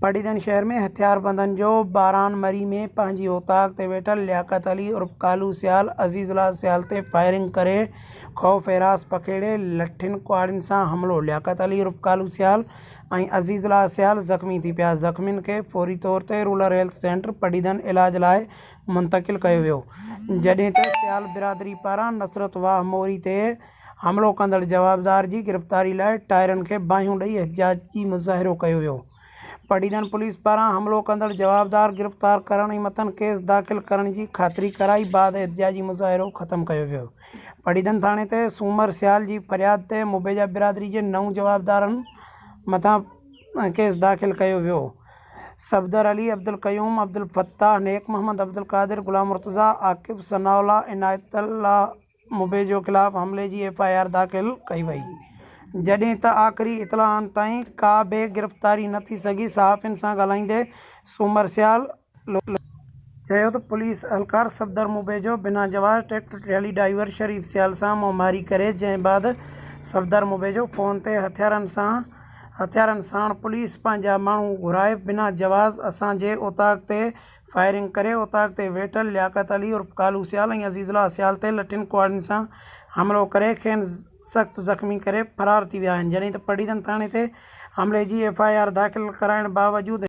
پڊعيدن شهر ۾ هٿياربندن جو باران مري ۾ پنهنجي اوطاق تي ويٺل لياقت علي عرف ڪالو سيال، عزيز الله سيال تي فائرنگ ڪري خوف هراس پکيڙي لٺين ڪهاڙين سان حملو، لياقت علي عرف ڪالو سيال ۽ عزيز الله سيال زخمي ٿي پيا، زخمين کي فوري طور تي رولر هيلٿ سينٽر پڊعيدن علاج لاء منتقل ڪيو ويو، جڏهن ته سيال برادري پاران نصرت واهه موري تي حملو ڪندڙ جوابدار جي گرفتاري لاء ٽائرن کي باهيون ڏئي احتجاجي مظاهرو ڪيو ويو. پڊعيدن پوليس پاران حملو ڪندڙ جوابدار گرفتار ڪرڻ ۽ مٿن ڪيس داخل ڪرڻ جي خاطري ڪرائي بعد احتجاجي مظاهرو ختم ڪيو ويو. پڊعيدن ٿاڻي تي سومر سيال جي فرياد تي مبيجا برادري جي نو جوابدارن مٿان ڪيس داخل ڪيو ويو. صفدر علي، عبدالقيوم، عبدالفتاح، نيڪ محمد، عبدالقادر، غلام مرتضيٰ، عاقب، ثناء الله، عنايت الله، مبيجو خلاف حملي جي ايف I R داخل ڪئي وئي، جڏهن ته آخري اطلاعن تائين ڪا به گرفتاري نه ٿي سگهي، صحافين سان ڳالهائيندي سومر سيال چيو ته پوليس اهلڪار صفدر مبيجو بنا جواز ٽريڪٽر ٽرالي ڊرائيور شريف سيال سان منهن ماري ڪري جنهن بعد صفدر مبيجو فون تي هٿيارن سان هٿيارن ساڻ پوليس پنهنجا ماڻهو گهرائي بنا جواز اسان جي اوطاق تي فائرنگ ڪري اوطاق تي ويٺل لياقت علي عرف ڪالو سيال ۽ عزيز الله سيال تي لٺين ڪهاڙين سان حملو ڪري کين سخت زخمي ڪري فرار ٿي ويا آهن جڏهن ته پڊعيدن ٿاڻي تي حملي جي ايف I R داخل ڪرائڻ باوجود.